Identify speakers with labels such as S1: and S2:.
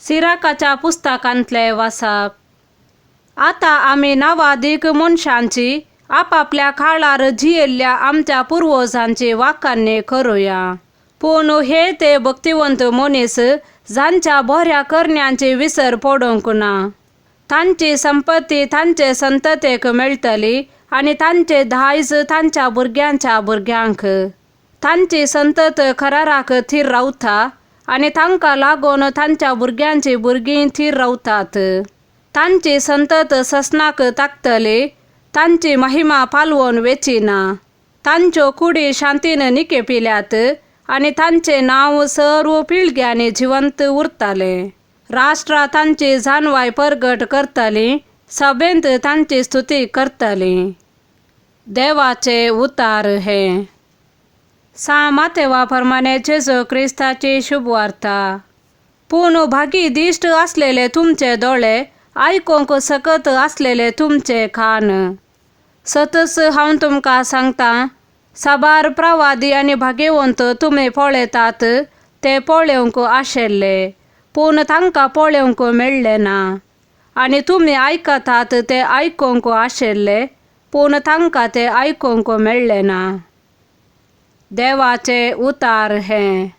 S1: सिराकाच्या पुस्तकांतलें वाचप. आतां आमी नावादीक मनशांची आपापल्या काळार जियेल्ल्या आमच्या पुर्वजांची वाखाणणी करुया. पूण हे ते भक्तिवंत मनीस जांच्या बऱ्या करण्यांची विसर पडूंक ना. तांची संपत्ती तांचे संततेक मेळटली आनी तांचे दायज तांच्या भुरग्यांच्या भुरग्यांक. तांची संतत कराराक थीर रावता आनी तांकां लागून तांच्या भुरग्यांची भुरगीं थीर रावतात. तांची संतत ससनाक ताकतली, तांची महिमा पालवून वेची ना. तांच्यो कुडी शांतीन निकेपिल्यात आनी तांचें नांव सर्व पिळग्यांनी जिवंत उरतलें. राष्ट्रां तांची जाणवाय परगट करतलीं, सभेंत तांची स्तुती करतलीं. देवाचे उतार हे. सा मातेवा प्रमाणे जेजू क्रिस्ताची शुभवार्ता. पूण भागी दिश्ट आसलेले तुमचे दोळे, आयकूंक सकत आसलेले तुमचे कान. सतच हांव तुमकां सांगतां, साबार प्रवादी आनी भाग्यवंत तुमी पळयतात ते पळोवंक आशिल्ले, पूण तांकां पळोवंक मेळ्ळें ना. आनी तुमी आयकतात ते आयकूंक आशिल्ले, पूण तांकां ते आयकूंक मेळ्ळें ना. देवाचे उतार हे.